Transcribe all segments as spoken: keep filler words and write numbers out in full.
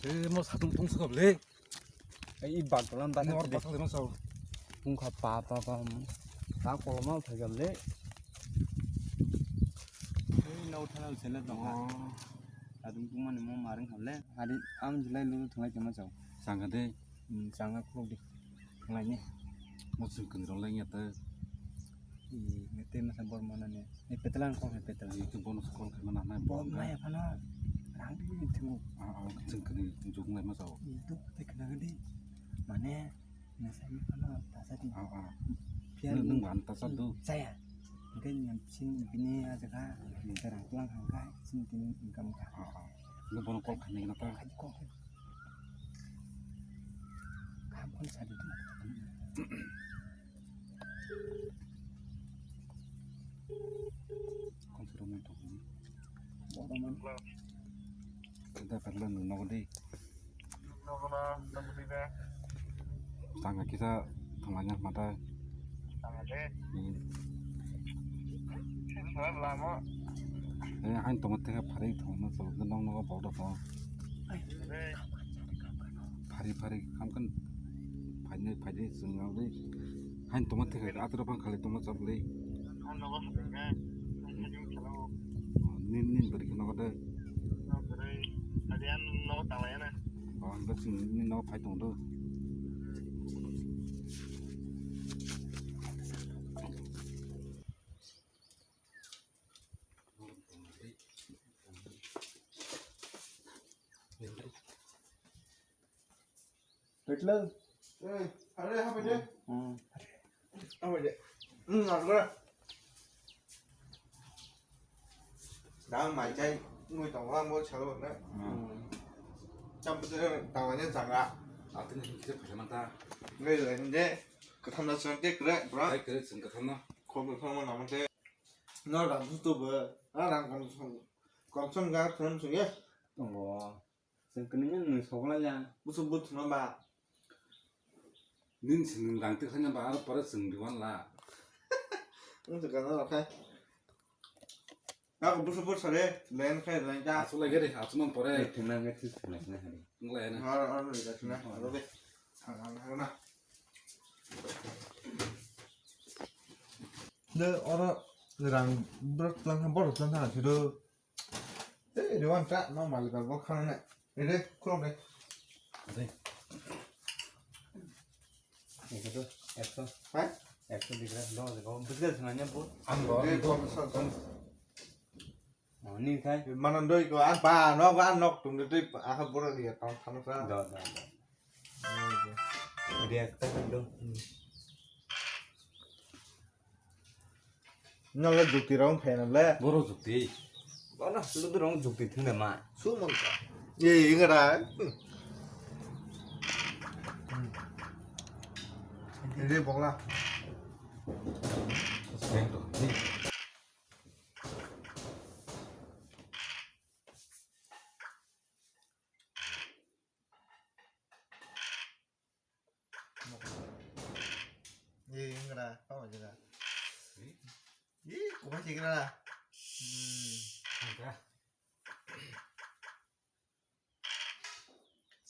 Eh, mo satung tung sokap le. Ai, i bak dolan bak Nor de. Bak de mo sao. Tung kha pa pa pa. Ta koloma phai gam le. Ei, nau thana sele tong ha. Oh. Adung tung mani mo maring kham le. Hari am jilai lu thungai kema sao. Sangha de. Hmm, sangha khulok de. Thungai ni. Mo sing kani rong lai ya ta. I, nete masa bor mana ne. Ni petelan kok ni petelan. Itu bonus call khe mana nai Bor bor. Maya phano rang di ni thingo. Ah, ah, kachang kani jung lai ma sao. Itu te kena gede. Mane nasa ni phano tasa di. Ah, ah. Pian nung, nung wan tasa du. Saya. Mungkin yang sini bini aja ka. Terang pulang hangka sini bini income ka. Ah, ah. Lu bono call kani na ta. Kaji kok. Kam kon sadi tu. Konsoro man tong. Kada parla nung nogo de. Tanga kisa tonglaina mata. Hmm. Eh, hain tongma tega phari tongma chalo nong nogo bodo tong. Phari phari hamkan phainai phainai chwng nang de. Hain tongma tega atro pang khali tongma chap le. Nin nin bari khana kade. Ang da chwng nin no phai tong do. Petlo. Eh, are ha pede. Hmm. Ha pede. Hmm, agora. Dang mai chai ngui tong lang bo chalo na. Hmm. Cham pede tang ne changa. Atini kisa phaimanta. Ngai le nde. Katham na chang te kre, bra. Ai kre chang katham na. Khom khom na mante. No ram tu bo. A ram kom som. Kom som ga thon sung ye. Tongo. Chwng kwnwi nwng sokla ya. Busu buthuma ba. Nini se nwng rang tikha ba aro pore chwng diwan la. Nwng se gana rokhe. Ako busu busu re, len khai len ja. Asu lagi re, asu man pore. Thwna ngai thwna sina hari. Nglai na. Aro aro re ja sina. Aro de. Thang thang na. De oro rang brot plan ha, borok plan ha, sido. Ei, Rewan, ta, no, malik, bo khana ne. Ede, khulok de. Ede. Ekso, ekso. Hai? Ekso digra, do, do, business na nya, bo. Ang bo, Ede, ang bo. Khulok, khulok, khulok. Oh, ni khai. Mana doi ko, an pa, no, an nok tung de, doi, aha, boro dia, tang, tang, tang. Do, do, do. Ede, ekta, do. Hmm. Nole jukti rong phaina le. Boro jukti. Bono ludu rong jukti thwngna ma. Su mon ka. Ye, ye, ngara. Re, bokla. Seng to. Ye, ngara, apa jaga? Ye, kuba sih ngara. Hmm.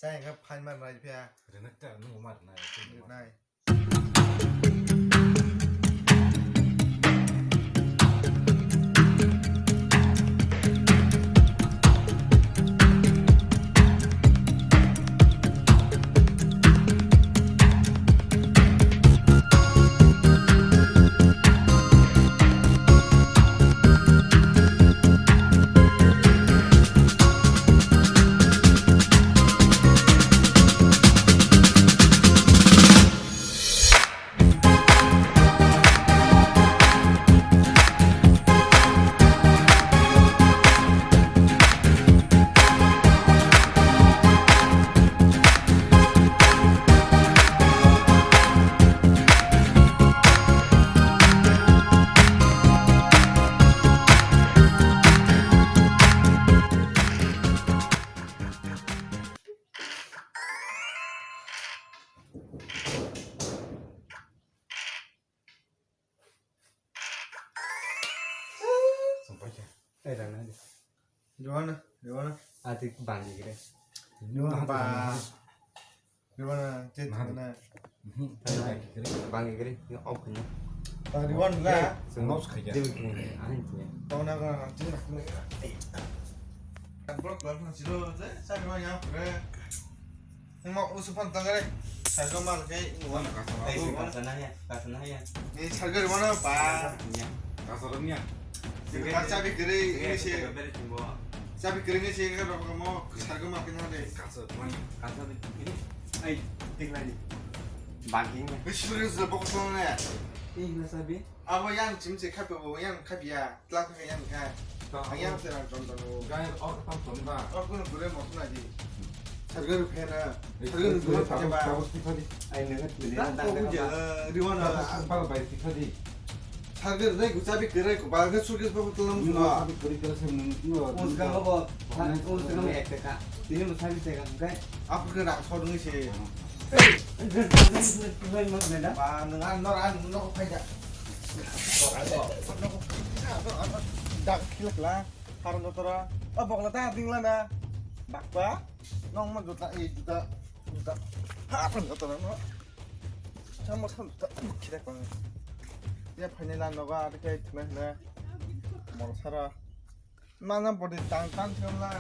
Saya nggak fine man rai pia. Renek ta nunggu mar na. Nai. Sumpah ya. Eh, rana aja. Gimana? Gimana? Adik bang gire. Ba. Riwana, chat na. Bang kiri, off kena. Riwan la. Mouse khaja. Dewi kini, ahin kini. Tau na ka, chat na kini. Block block na silo, chat na yang pre. Mo usu pan tangare. Sajo mal kai. Kasa na ya, kasa na ya. Ni sargar mana pa? Kasa ro niya. Ka chabi kiri ini si. Chabi kiri ini si ka rok mo sargar mal kena de. Kasa mana? Kasa de ini. Ai, tik lagi. Bagi ni. Ni suri suri bokso na ya. Ini na sabi. Abo yang chim se khape bo yang khabiya. Tla kha yang kha. Ang yang se rang ton ton o. Gai or tam ton ba. Or kuno gure mo suna di. Sargar phena. Sargar gure phena ba. Tabuk tikha di. Ai nang tini. Tang ko buje riwana. Tabuk sampal bai tikha di. Sargar dai gucha bi kere ko ba ga suitcase ba ko tlam suna. Tabuk kere kere sem nang. Uns ka ko. Uns ka me ekta ka. Tini mo sabi se ka kai. Apa ke rak sodung se. Ba, nang an nor an nor ko phai da. Dak khilak la. Haron jotora. O bokla ta dingla na. Bakpa. Nong ma jota e jota. Jota. Haron jotora no. Sama sama jota. Khilak bang. Ya phainai la noga ade kai thna hna. Mol sara. Mana body tang tang themla.